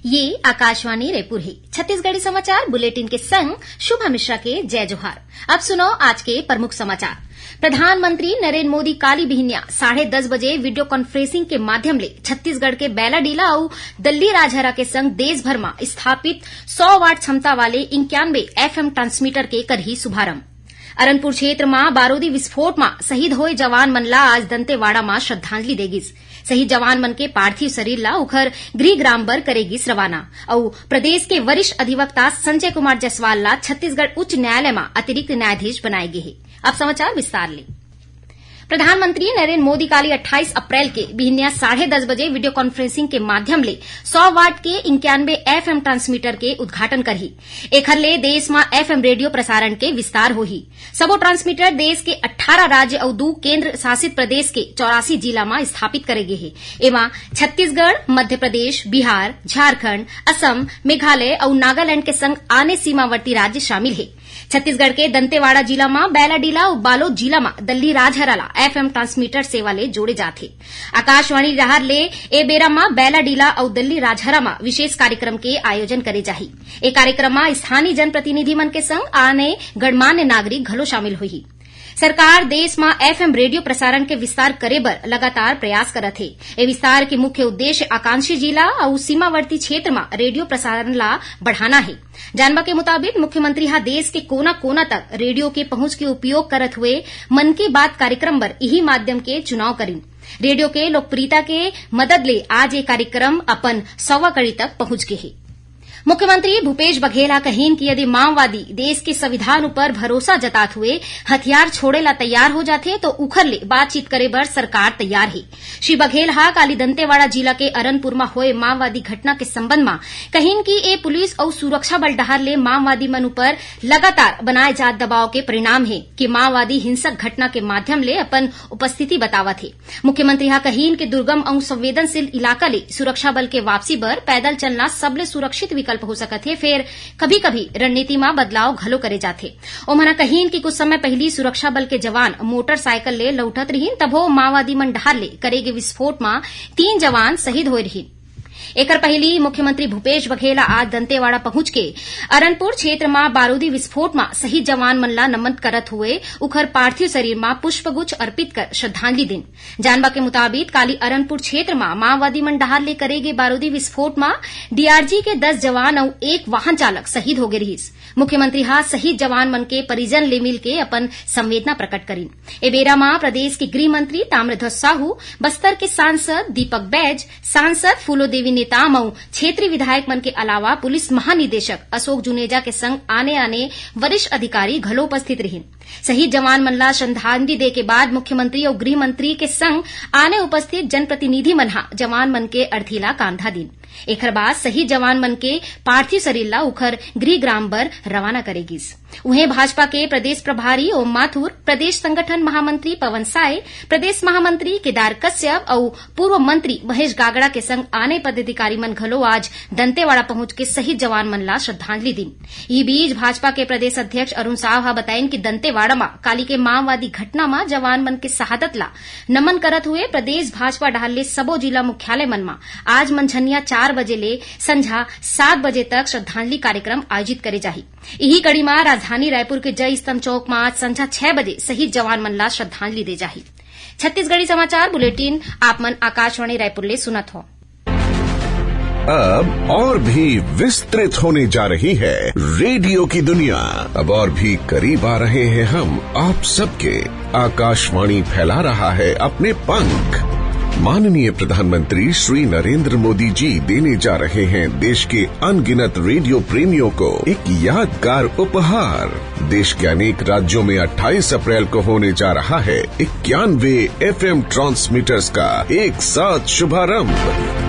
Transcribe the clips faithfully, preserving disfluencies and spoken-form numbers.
ये आकाशवाणी रायपुर हे। छत्तीसगढ़ी समाचार बुलेटिन के संग शुभा मिश्रा के जय जोहार। अब सुनो आज के प्रमुख समाचार। प्रधानमंत्री नरेंद्र मोदी काली बिहिनिया साढ़े दस बजे वीडियो कॉन्फ्रेंसिंग के माध्यम ले छत्तीसगढ़ के बैलाडीला अउ दल्ली राजहरा के संग देश भर म स्थापित सौ वाट क्षमता वाले इक्यानवे एफएम ट्रांसमीटर के करही शुभारंभ। अरनपुर क्षेत्र म बारूदी विस्फोट म शहीद होए जवान मन ला आज दंतेवाड़ा म श्रद्धांजलि दे गिस। शहीद जवान मन के पार्थिव शरीर ला उखर गृह ग्राम बर करे गिस रवाना। अउ प्रदेश के वरिष्ठ अधिवक्ता संजय कुमार जायसवाल ला छत्तीसगढ़ उच्च न्यायालय म अतिरिक्त न्यायाधीश बनाए गे हे। अब समाचार विस्तार ले। प्रधानमंत्री नरेंद्र मोदी काली अट्ठाईस अप्रैल के बिहनिया साढ़े दस बजे वीडियो कॉन्फ्रेंसिंग के माध्यम ले सौ वाट के इक्यानवे एफएम ट्रांसमीटर के उद्घाटन करही। एखर ले देश म एफएम रेडियो प्रसारण के विस्तार होही। सबो ट्रांसमीटर देश के अट्ठारह राज्य अउ दू केंद्र शासित प्रदेश के चौरासी जिला म स्थापित करे गे हे। एमा छत्तीसगढ़, मध्य प्रदेश, बिहार, झारखंड, असम, मेघालय अउ नागालैंड के संग आने सीमावर्ती राज्य शामिल हे। छत्तीसगढ़ के दंतेवाड़ा जिला म बैलाडीला अउ बालोद जिला म दल्ली राजहरा ला एफएम ट्रांसमीटर सेवा ले जोड़े जात हे। आकाशवाणी डहार ले ए बेरा म बैलाडीला अउ दल्ली राजहरा म विशेष कार्यक्रम के आयोजन करे जाही। ए कार्यक्रम म स्थानीय जनप्रतिनिधि मन के संग आने गणमान्य नागरिक घलो शामिल होही। सरकार देश म एफएम रेडियो प्रसारण के विस्तार करे बर लगातार प्रयास करत हे। ए विस्तार के मुख्य उद्देश्य आकांक्षी जिला अउ सीमावर्ती क्षेत्र म रेडियो प्रसारण ला बढ़ाना हे। जानबा के मुताबिक मुख्यमंत्री ह देश के कोना-कोना तक रेडियो के पहुंच के उपयोग करत हुए मन की बात कार्यक्रम बर इही माध्यम के चुनाव करिन। रेडियो के लोकप्रियता के मदद ले आज ये कार्यक्रम अपन सवा कड़ी तक पहुंच गे हे। मुख्यमंत्री भूपेश बघेल ह कहिन कि यदि माओवादी देश के संविधान ऊपर भरोसा जतात हुए हथियार छोड़े ला तैयार हो जाथे, तो उखर ले बातचीत करे बर सरकार तैयार हे। श्री बघेल ह काली दंतेवाड़ा जिला के अरनपुर म होए माओवादी घटना के संबंध म कहिन कि ए पुलिस अउ सुरक्षा बल डहार ले माओवादी मन ऊपर लगातार बनाए जात दबाव के परिणाम हे कि माओवादी हिंसक घटना के माध्यम ले अपन उपस्थिति बतावत हे। मुख्यमंत्री ह कहिन कि दुर्गम अउ संवेदनशील इलाका ले सुरक्षा बल के वापसी बर पैदल चलना सबले सुरक्षित विकल्प हो सकत हे, फेर कभी-कभी रणनीति म बदलाव घलो करे जाथे। ओमन ह कहिन कि कुछ समय पहिली सुरक्षा बल के जवान मोटरसाइकिल ले लौटत रिहिन, तभो माओवादी मन डहार ले करे गे विस्फोट म तीन जवान शहीद होए रिहिन। एकर पहिली मुख्यमंत्री भूपेश बघेल आज दंतेवाड़ा पहुंच के अरनपुर क्षेत्र म बारूदी विस्फोट म शहीद जवान मन ला नमन करत हुए उखर पार्थिव शरीर म पुष्पगुच्छ अर्पित कर श्रद्धांजलि दिन। जानबा के मुताबिक काली अरनपुर क्षेत्र म माओवादी मन डहार ले करे गे बारूदी विस्फोट म डीआरजी के दस जवान अउ एक वाहन चालक शहीद होगे रिहिस। मुख्यमंत्री ह शहीद जवान मन के परिजन ले मिलके अपन संवेदना प्रकट करिन। ए बेरा म प्रदेश के गृह मंत्री ताम्रध्वज साहू, बस्तर के सांसद दीपक बैज, सांसद फूलो देवी नेताम अउ क्षेत्रीय विधायक मन के अलावा पुलिस महानिदेशक अशोक जुनेजा के संग आने-आने वरिष्ठ अधिकारी घलो उपस्थित रिहिन। शहीद जवान मन ला श्रद्धांजलि दे के बाद मुख्यमंत्री अउ गृह मंत्री के संग आने उपस्थित जनप्रतिनिधि मन ह जवान मन के अर्थी ला कांधा दिन। एखर बाद शहीद जवान मन के पार्थिव शरीर ला उखर गृह ग्राम बर रवाना करे गिस। उहें, भाजपा के प्रदेश प्रभारी ओम माथुर, प्रदेश संगठन महामंत्री पवन साय, प्रदेश महामंत्री केदार कश्यप अउ पूर्व मंत्री महेश गागड़ा के संग आने पदाधिकारी मन घलो आज दंतेवाड़ा पहुंच के शहीद जवान मन ला श्रद्धांजलि दिन। इही बीच, भाजपा के प्रदेश अध्यक्ष अरुण साव ह बताइन कि दंतेवाड़ा म काली के माओवादी घटना म जवान मन के शहादत ला नमन करत हुए प्रदेश भाजपा डहार ले सबो जिला मुख्यालय मन म आज मंझनिया चार बजे ले संझा सात बजे तक श्रद्धांजलि कार्यक्रम आयोजित करे जाही। इही कड़ी म राजधानी रायपुर के जय स्तंभ चौक म आज संझा छह बजे शहीद जवान मन ला श्रद्धांजलि दे जाही। छत्तीसगढ़ी समाचार बुलेटिन आप मन आकाशवाणी रायपुर ले सुनत हो। अब और भी विस्तृत होने जा रही है रेडियो की दुनिया। अब और भी करीब आ रहे हैं हम आप सबके। आकाशवाणी फैला रहा है अपने पंख। माननीय प्रधानमंत्री श्री नरेंद्र मोदी जी देने जा रहे हैं देश के अनगिनत रेडियो प्रेमियों को एक यादगार उपहार। देश के अनेक राज्यों में अट्ठाईस अप्रैल को होने जा रहा है इक्यानवे एफएम ट्रांसमीटर्स का एक साथ शुभारंभ।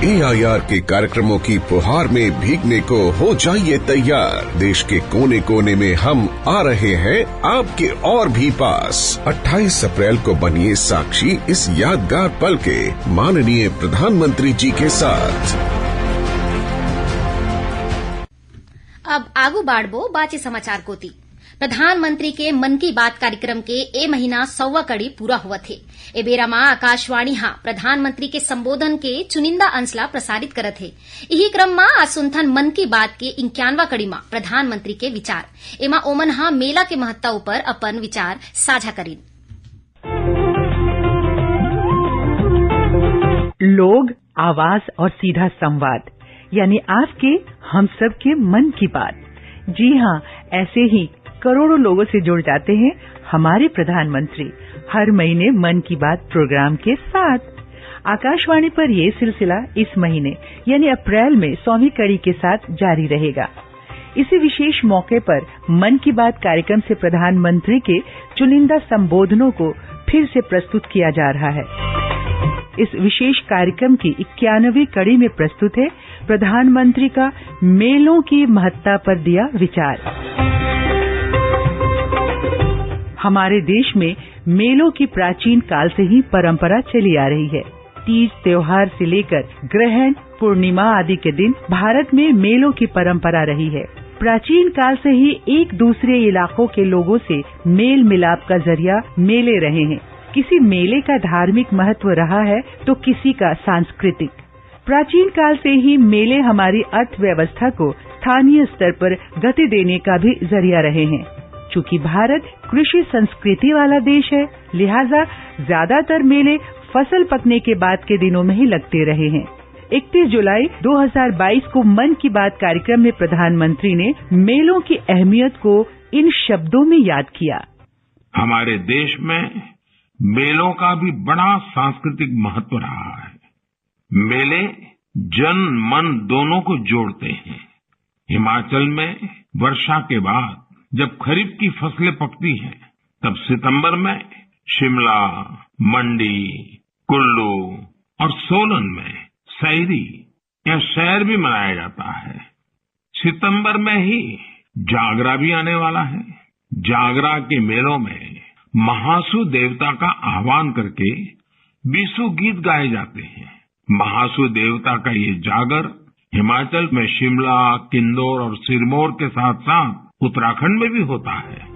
एआईआर के कार्यक्रमों की फुहार में भीगने को हो जाइए तैयार। देश के कोने कोने में हम आ रहे हैं आपके और भी पास। अट्ठाईस अप्रैल को बनिए साक्षी इस यादगार पल के माननीय प्रधानमंत्री जी के साथ। अब आगू बाढ़बो बाचे समाचार कोती। प्रधानमंत्री के मन की बात कार्यक्रम के ए महीना सौवा कड़ी पूरा होवत हे। ए बेरा म आकाशवाणी ह प्रधानमंत्री के संबोधन के चुनिंदा अंश ला प्रसारित करत हे। इही क्रम म आज सुनथन मन की बात के इक्यानवा कड़ी म प्रधानमंत्री के विचार। एमा ओमन ह मेला के महत्ता ऊपर अपन विचार साझा करिन। लोग, आवाज और सीधा संवाद, यानी आपके, हम सबके मन की बात। जी हाँ, ऐसे ही करोड़ों लोगों से जुड़ जाते हैं हमारे प्रधानमंत्री हर महीने मन की बात प्रोग्राम के साथ। आकाशवाणी पर ये सिलसिला इस महीने यानी अप्रैल में सौवीं कड़ी के साथ जारी रहेगा। इसी विशेष मौके पर मन की बात कार्यक्रम से प्रधानमंत्री के चुनिंदा संबोधनों को फिर से प्रस्तुत किया जा रहा है। इस विशेष कार्यक्रम की इक्यानवीं कड़ी में प्रस्तुत है प्रधानमंत्री का मेलों की महत्ता पर दिया विचार। हमारे देश में मेलों की प्राचीन काल से ही परंपरा चली आ रही है। तीज त्योहार से लेकर ग्रहण, पूर्णिमा आदि के दिन भारत में मेलों की परंपरा रही है। प्राचीन काल से ही एक दूसरे इलाकों के लोगों से मेल मिलाप का जरिया मेले रहे हैं। किसी मेले का धार्मिक महत्व रहा है तो किसी का सांस्कृतिक। प्राचीन काल से ही मेले हमारी अर्थव्यवस्था को स्थानीय स्तर पर गति देने का भी जरिया रहे हैं। चूंकि भारत कृषि संस्कृति वाला देश है, लिहाजा ज्यादातर मेले फसल पकने के बाद के दिनों में ही लगते रहे हैं। इकतीस जुलाई दो हज़ार बाईस को मन की बात कार्यक्रम में प्रधानमंत्री ने मेलों की अहमियत को इन शब्दों में याद किया। हमारे देश में मेलों का भी बड़ा सांस्कृतिक महत्व रहा है। मेले जन मन दोनों को जोड़ते हैं। हिमाचल में वर्षा के बाद जब खरीफ की फसलें पकती हैं, तब सितंबर में शिमला, मंडी, कुल्लू और सोलन में सैरी या सैर भी मनाया जाता है। सितंबर में ही जागरा भी आने वाला है। जागरा के मेलों में महासु देवता का आह्वान करके बीसू गीत गाए जाते हैं। महासु देवता का ये जागर हिमाचल में शिमला, किन्नौर और सिरमौर के साथ साथ उत्तराखंड में भी होता है।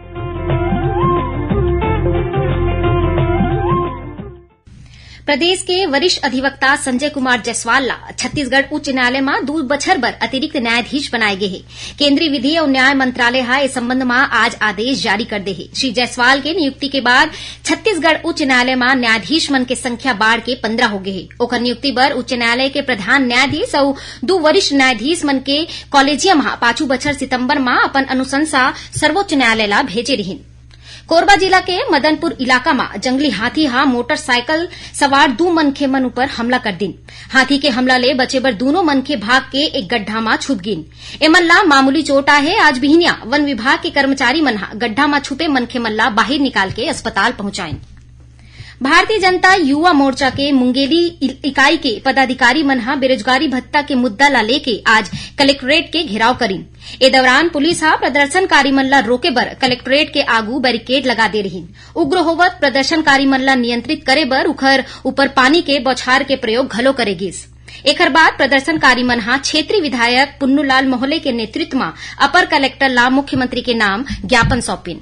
प्रदेश के वरिष्ठ अधिवक्ता संजय कुमार जायसवाल ला छत्तीसगढ़ उच्च न्यायालय म दू बछर बर अतिरिक्त न्यायाधीश बनाए गे हे। केंद्रीय विधि अउ न्याय मंत्रालय ह ए संबंध म आज आदेश जारी कर दे हे। श्री जायसवाल के नियुक्ति के बाद छत्तीसगढ़ उच्च न्यायालय म न्यायाधीश मन के संख्या बाढ़ के पंद्रह हो गे हे। ओखर नियुक्ति बर उच्च न्यायालय के प्रधान न्यायाधीश अउ दू वरिष्ठ न्यायाधीश मन के कॉलेजियम ह पाछू बछर सितंबर म अपन अनुशंसा सर्वोच्च न्यायालय ला भेजे रिहिन। कोरबा जिला के मदनपुर इलाका म जंगली हाथी ह मोटरसाइकिल सवार दू मनखे मन ऊपर हमला कर दिन। हाथी के हमला ले बचे बर दूनों मनखे भाग के एक गड्ढा म छुप गिन। एमन ला मामूली चोट आहे। आज बिहनिया वन विभाग के कर्मचारी मन ह गड्ढा म छुपे मनखे मन ला बाहिर निकाल के अस्पताल पहुंचाइन। भारतीय जनता युवा मोर्चा के मुंगेली इ-, इकाई के पदाधिकारी मन ह बेरोजगारी भत्ता के मुद्दा ला लेके आज कलेक्टोरेट के घेराव करिन। ए दौरान पुलिस ह प्रदर्शनकारी मन ला रोके बर कलेक्टोरेट के आगू बैरिकेड लगा दे रिहिन। उग्र होवत प्रदर्शनकारी मन ला नियंत्रित करे बर उखर ऊपर पानी के बौछार के प्रयोग घलो करे गिस। एखर बाद प्रदर्शनकारी मन ह क्षेत्रीय विधायक पुन्नूलाल मोहले के नेतृत्व म अपर कलेक्टर ला मुख्यमंत्री के नाम ज्ञापन सौंपिन।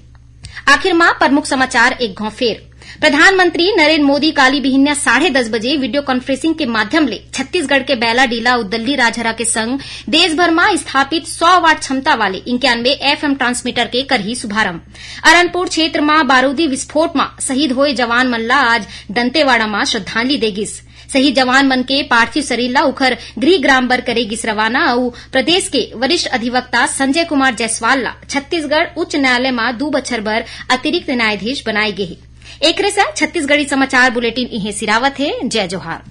आखिर म प्रमुख समाचार एक घौं फेर। प्रधानमंत्री नरेंद्र मोदी काली बिहिनिया साढ़े दस बजे वीडियो कॉन्फ्रेंसिंग के माध्यम ले छत्तीसगढ़ के बैलाडीला अउ दल्लीराजहरा के संग देश भर म स्थापित सौ वाट क्षमता वाले इक्यानवे एफएम ट्रांसमीटर के करही शुभारंभ। अरनपुर क्षेत्र म बारूदी विस्फोट म शहीद होए जवान मन ला आज दंतेवाड़ा म श्रद्धांजलि दे गिस। शहीद जवान मन के पार्थिव शरीर ला उखर गृह ग्राम बर करे गिस रवाना अउ प्रदेश के वरिष्ठ अधिवक्ता संजय कुमार जायसवाल ला छत्तीसगढ़ उच्च न्यायालय म दू बछर बर अतिरिक्त न्यायाधीश बनाए गे हे। एकरे संग छत्तीसगढ़ी समाचार बुलेटिन इहें सिरावत हे। जय जोहार।